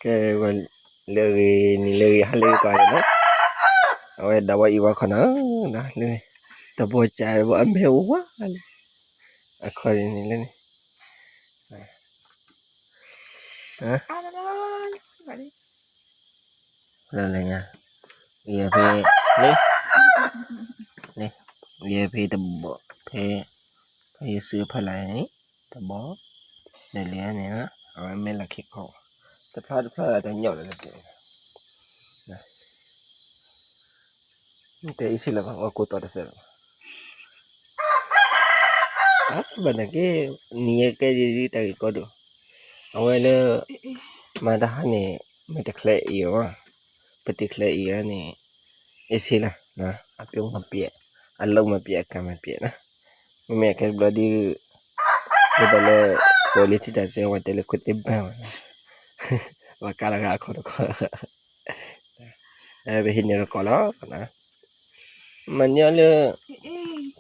ကဲ လၢဂ့ၤ နံၤလၢဂ့ၤ ဟါလၢဂ့ၤ ပှၤန့ၣ်လီၤ. အဝဲဒၣ်ဝဲအံၤဝဲခီနီၤ, လၢ တဘီကးဘီအမဲာ်ဝါလံ, အခီန့ၣ်လၢန့ၣ် လၢညါ ယဖဲ တဘီ ဖဲ ဖဲယစုဖီလာ်န့ၣ် တဘီ ဒီးလၢန့ၣ် အဝဲမဲာ်လီၤခံခီ တဖျါတဖျါတညီလၢၤလၢၤ တဲအံၤစ့လၢၤဘၣ် အကိးသီတစဲးလၢၤဘၣ်. ဘၣ်နာ်က့ နံၤယဲကဲဒ်တၢ်ဂ့ၢ်ကီဒိၣ် အဝဲလၢ မၤတဟါန့ၣ် မဲာ်တချဲအံၤအီၤ ပတံၤချဲအံၤအီၤန့ၣ် အ့ၣ်စ့လၢ အပြုံးမပျဲး အလုပ်မပျဲး အကံမပျဲးနီၤ မ့မ့ၢ်အကဲတဘျီဒ် ဒ်သိးလၢ ပှၤလၢထံၣ်တၢ်စဲ ဝဲတဲလၢခိၣ်သ့ၣ်ဘၣ်ဝဲ ပှၤကးလီၤဂာ်အခီတခီ ပဟံးန့ၢ်ရကီလီၤ မၤန့ၢ်အီၤလၢ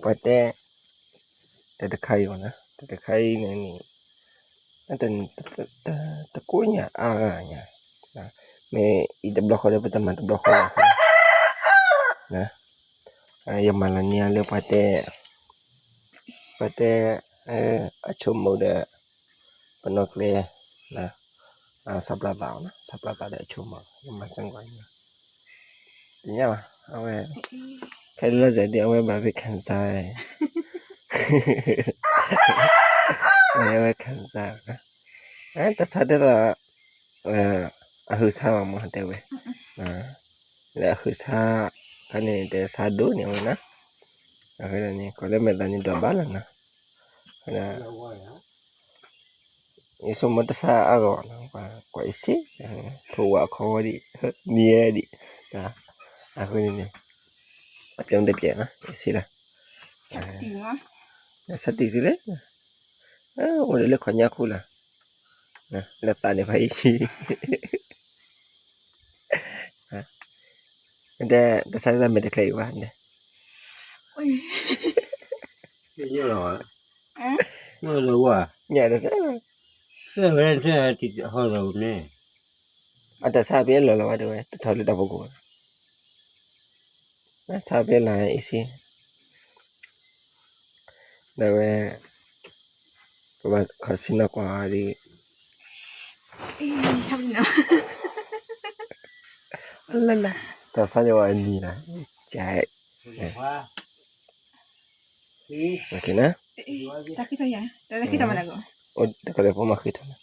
ပှၤတဲ တၢ်တခါအံၤဘၣ်နီၤ တၢ်တခါအံၤန့ၣ်န့ၣ် တကိးညါအါဂၤညါ မ့ၢ်အံၤတဘျီဃီဒီး ပတမၤတဘျီဃီဘၣ်ဃီ ယမၤလီၤန့ၢ်အီၤလၢပှၤတဲ ပှၤတဲ အဆိကမိၣ်ဒီး ပနီၢ်ကျဲ စးပျၢ်သးအီၤနီၤ စးပျၢ်သးဒီးအဆိကမိၣ် ယမၤစၢၤကွၢ် တညါဘၣ် အဝဲ ခဲလၢာ်စဲးဒ်အဝဲဘၣ်ဖဲ cancer အဝဲ cancer တၢ်ဆါတဲသိး အဟုးဆါဘၣ်မ့ၢ်တဲဝဲ လၢအဟုးဆါ ခါန့ၣ် တၢ်ဆါဒိၣ်န့ၣ်ဝဲနီၤ အဃိန့ၣ် ကီးလၢမဲာ်သးန့ၣ်ဒွးဘၣ်လီၤနီၤ ယဆိကမိၣ်တဆါအါဂီၢ်နီၤ ကွၢ်အ့ၣ်စ့ ထိၣ်ဝါအခီဝီဒံး မံဝဲဒံး အဃိန့ၣ်န့ၣ် အပြုံးတပျဲးနီၤ အ့ၣ်စ့လီၤ ဆါတံၢ်စ့လဲၣ် အိၣ်ဒီးလၢခီၣ်ညါခိၣ်လီၤ လၢသးန့ၣ်ဖးအံၤ တဲ တၢ်ဆါတၢ်မဲာ်တချဲအံၤဝဲ ညၣ်တစဲး အတၢ်ဆါဖဲအလီၢ်လီၤဘၣ်တဲဝဲ တထီၣ်လၢတၢ်ဖီခိၣ် တၢ်ဆါဖဲလီၢ်အ့ၣ်စ့ ဒီးဝဲ ပဘၣ်ခီဆ့ၣ်နီၤကွၢ်ဒ် လၢလၢ တၢ်ဆါန့ၣ်ဝဲအနံၤလီၤ ကဲ န တၢ်ဃံထီၣ်ယၤ တၢ်ဃံထီၣ်မနုၤလဲၣ် အိၣ်တကလဲၤဖိမၤဃံထီၣ်နၤ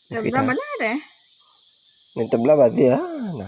တဘျီဘၣ်လၢ နတဘျီဘၣ်သ့ၣ်ဧါ အိၣ်ဒီး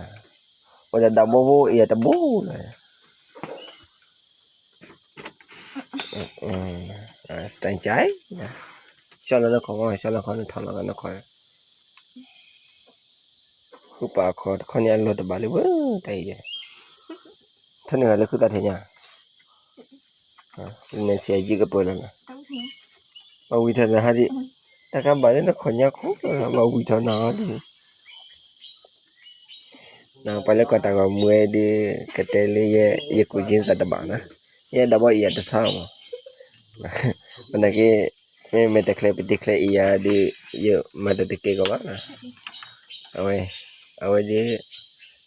ဒၣ်ဘိဖိအံၤတဘိလီၤ စတၢ်ကၠဲ ကၠီလီၤနခီၣ်မး ကၠီလီၤခီၣ်နထီၣ်လီၤနခီၣ် ဃုပာ်အခီၣ်တခီန့ၣ်အလီၢ်တဘၣ်လၢၤဝဲ တၢ်အံၤ ထီၣ်န့ၢ်ဂၤလၢခုသးထဲညါ လၢန့ၣ်ဆံးယံာ်ကပၢၢ်လီၤလီၤ ဘၣ်ဝံၤထီၣ်နဟါဒံး တၢ်ကဘၣ်လၢနခီၣ်ညါခိၣ်လီၤ ဘၣ်ဝံၤထီၣ်နဟါဒံး ပှၤလၢကွၢ်တၢ်ဂီၤမူဝဲဒ် ကတဲလၢယဲ ယကူၣ်က့စးတဘၣ်နီၤ ယဲဒၣ်ဘီအံၤယတဆါမး ဘၣ်နာ်က့ မ့မ့ၢ်တချဲပတံၤချဲအံၤယၤဒ် ယမၤတၢ်တကဲကီးဘၣ်နီၤ အဝဲ အဝဲဒ်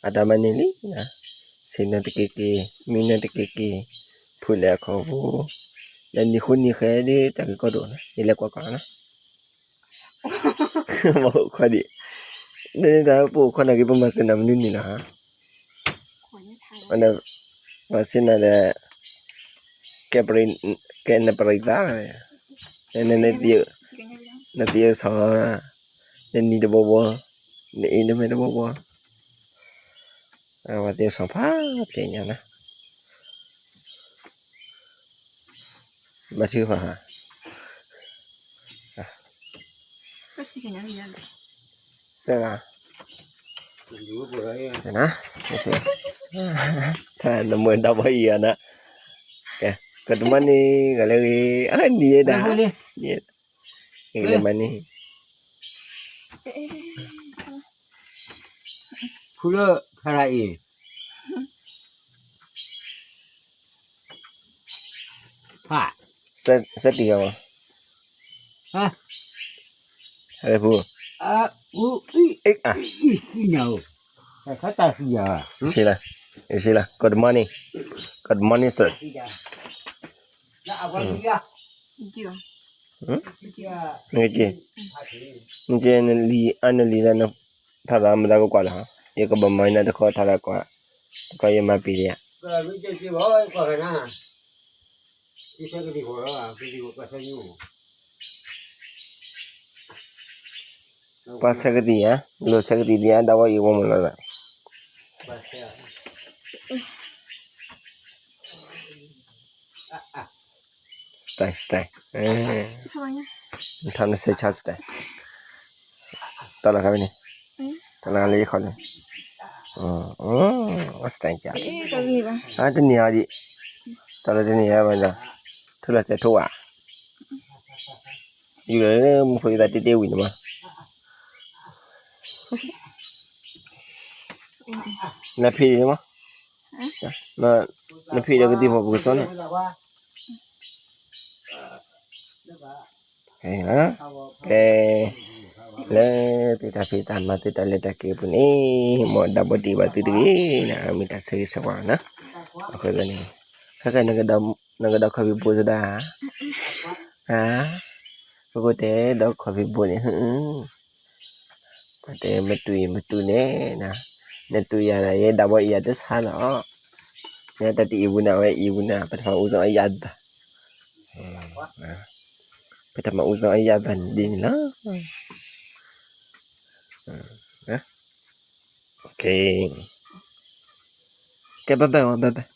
အတၢ်မၤန့ၢ်လံ ဆ့ၣ်နီၤတက့ၢ်က့ၢ် မံနီၤတက့ၢ်က့ၢ် ဖုးလဲၤအခီၣ်ဖိ ဒီးနံၤဃိနံၤဃဲဒ်တၢ်ဂ့ၢ်ကီဒိၣ်နီၤ ယလဲၤကွၢ်ကွၢ်နီၤ မ့ၢ်အိၣ်ခီဒံး ဒ်န့ၣ်တၢ်ပအိၣ်ခီနာ်က့ ပမၤစၢၤနၤမနုၤန့ၣ်လီၤ မၤစၢၤနၤဒီး ကဲနပရံသး နသယုၢ်စီၤ နနံၤတဘီဘီ နအ့ၣ်နမဲာ်တဘီဘီ ပှၤသယုၢ်စီၤဖးဖျဲးညါနီၤ ဘၣ်ထုကဖၣ် စဲဂၤ နမ့ၢ်ဒၣ်ဘီအံၤအီၤနၤ ကဲ ကတမၤန့ၢ်ဂၤလၢဂ့ၤ အနံၤယဲဒၣ် နံၤယဲဒၣ် ကမၤန့ၢ် ဖုလၢဖဲရၤအံၤ ဖး စဲတံၢ်အီၤ ဟဲဖု အ့ၣ်, အ့ၣ်, အ့ၣ်, အ့ၣ်, အ့ၣ်, good morning, good morning sir. နက့, နက့နလံၤအါနလံၤလၢနထါလီၤမတၤကကွၢ်လီၤ, ယကဘၣ်မၤနၤတခီထါလီၤကွၢ်, တခီယမၤပ့ၤလံဧါ. ပှၤဆဲးကသံၣ်ဧါ, လိၣ်ဆဲးကသံၣ်ဒံးဧါ, ဒၣ်ဝဲအံၤဝဲမ့ၢ်လီၤလၢ style, style, နထါနဆဲးဆါ style, တၢ်လီၤခါဝဲန့ၣ်, တၢ်လီၤခါလၢယခီၣ်န့ၣ်, style က, တနံၤအီၤဒံး, တၢ်လီၤတနံၤအီၤဝဲဒီး, ထူလီၤစဲးထိဝဲ ယူၤလၢမူခိၣ်ယသးတ့တ့ဝံၤန့ၣ်မး, နဖံးဒံးမး, နဖံးဒီးကသံၣ်ဖီၣ်ပကစီန့ၣ်, ကဲ, လၢသုတၢ်ဖံးတၢ်မၤသုတၢ်လဲၤတၢ်က့ၤအပူၤန့ၣ်, မ်ဒၣ်ဘီတံၢ်ဘၣ်သုတဂ့ၤန့ၣ်, မ့ၢ်တၢ်ဆၢဂ့ၤဆၢဝါနီၤ, အဃိသတးန့ၣ်, ခဲကဲ နကဒီးခီၣ်ဖံးဘိသဒၣ်, အါ, ပကတဲဒီးခီၣ်ဖံးဘိန့ၣ်, ပတဲမတူၢ်အံၤမတူၢ်န့ၣ်, နတူၢ်ယၤဒီး ယဲဒၣ်ဘီအံၤယၤတဆါလီၤ, နတၢ်တအံၤပူၤန့ၣ် အဝဲအံၤပူၤန့ၣ် ပတမၤအူစီအယၤဘၣ် ပတမၤအူစီအယၤဘၣ်ဒ်န့ၣ်လီၤ, ကဲ bye bye ဝဲ bye bye.